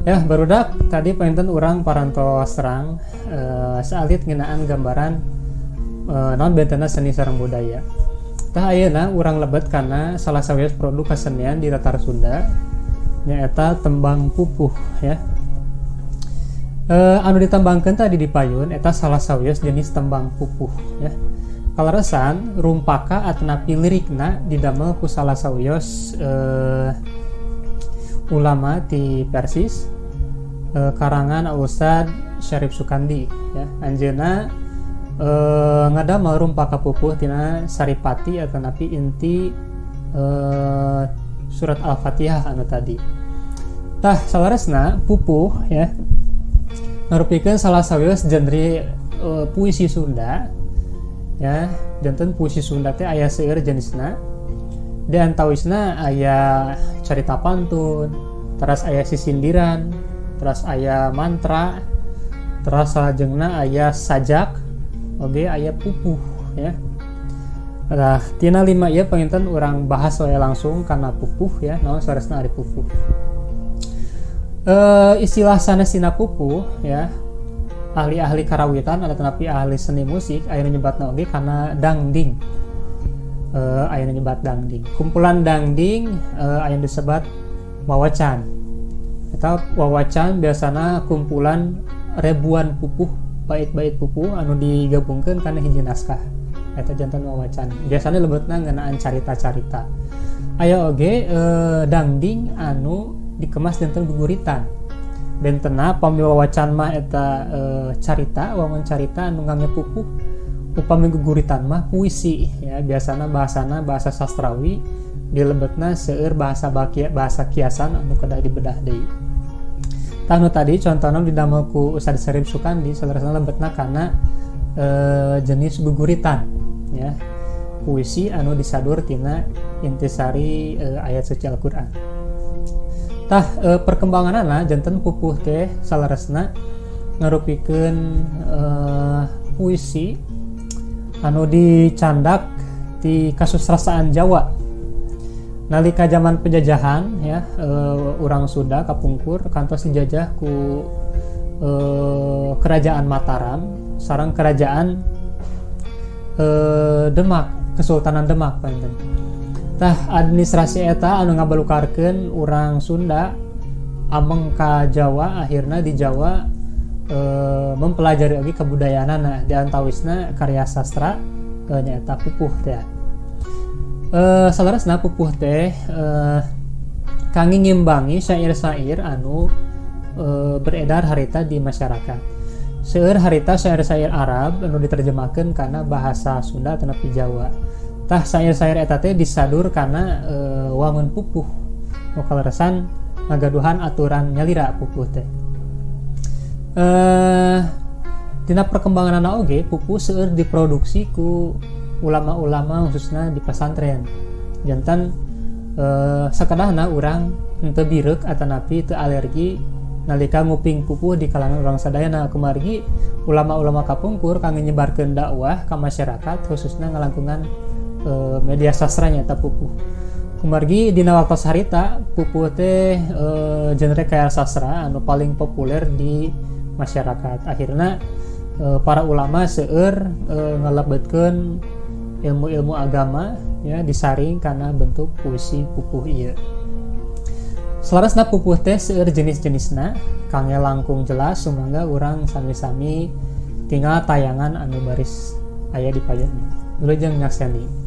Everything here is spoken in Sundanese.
Ya, barudak, tadi panginten urang parantos terang saalit ngeunaan gambaran naon bentenna seni sareng budaya. Tah, ayeuna urang lebet kana salah sawios produk kesenian di Tatar Sunda, nyaeta tembang pupuh ya. Anu ditembangkeun tadi di payun eta salah sawios jenis tembang pupuh ya. Kaleresan rumpaka atanapi lirikna didamel ku salah sawios ulama di Persis, karangan Ustad Syarif Sukandi ya. Anjeunna ngadamel rumpaka pupuh tina saripati atanapi inti surat Al-Fatihah anu tadi. Tah, saleresna pupuh ya ngarupikeun salah sawios genre puisi Sunda ya. Janten puisi Sunda teh aya seueur jenisna, di antawisna aya carita pantun, teras aya sisindiran, teras aya mantra, teras salajengna aya sajak, oge aya pupuh ya. Nah, tina lima ieu panginten urang bahas wae langsung kana pupuh ya. Naon saleresna ari pupuh? Istilah sanes tina pupuh ya, ahli-ahli karawitan atanapi ahli seni musik aya nu nyebatna oge kana dangding. Aya nu nyebat dangding, kumpulan dangding aya nu disebat wawacan. Eta wawacan biasana kumpulan ribuan pupuh, bait-bait pupuh anu digabungkeun kana hiji naskah. Eta janten wawacan, biasanya lebetna ngeunaan carita-carita. Aya oge dangding anu dikemas janten guguritan. Bentena pami wawacan mah eta carita, wangun carita anu ngangge pupuh, upami guguritan mah puisi ya. Biasana bahasana bahasa sastrawi, dilebetna seueur bahasa bakia, bahasa kiasan anu kedah dibedah deui. Tah, nu tadi contohna didamel ku Ustaz Syarif Sukandi saleresna lebetna kana jenis guguritan ya, puisi anu disadur tina intisari ayat suci Al-Qur'an. Tah, perkembanganana janten pupuh teh saleresna ngarupikeun puisi anu dicandak di kasustrasaan Jawa nalika zaman penjajahan ya. Urang Sunda kapungkur kantos dijajah ku kerajaan Mataram sareng kerajaan Demak, Kesultanan Demak panginten. Tah, administrasi eta anu ngabalukarkeun urang Sunda ameng ka Jawa, akhirna di Jawa mempelajari oge kebudayaanana, di antawisna karya sastra nyaeta pupuh teh. Saleresna pupuh teh kangge ngimbangi syair-syair anu beredar harita di masyarakat. Seueur harita syair-syair Arab anu diterjemahkeun kana bahasa Sunda atanapi Jawa. Tah, syair-syair eta teh disadur kana wangun pupuh. Nu kaleresan ngagaduhan aturan nyalira pupuh teh. Tina perkembanganana oge pupuh seueur diproduksi ku ulama-ulama, khususnya di pesantren. Janten sakedahna urang henteu bireuk atanapi teu alergi nalika nguping pupuh di kalangan urang sadayana, kumargi ulama-ulama kapungkur kangge nyebarkeun dakwah ka masyarakat khususnya ngalangkungan media sastra nyaeta pupuh. Kumargi dina waktos harita pupuh teh genre karya sastra anu paling populer di masyarakat. Akhirna para ulama seueur ngalebetkeun ilmu-ilmu agama ya, disaring kana bentuk puisi pupuh ieu. Saleresna pupuh teh seueur jenis-jenisna. Kangge langkung jelas, sumangga urang sami-sami tingal tayangan anu baris aya di payun. Wilujeng nyakseni.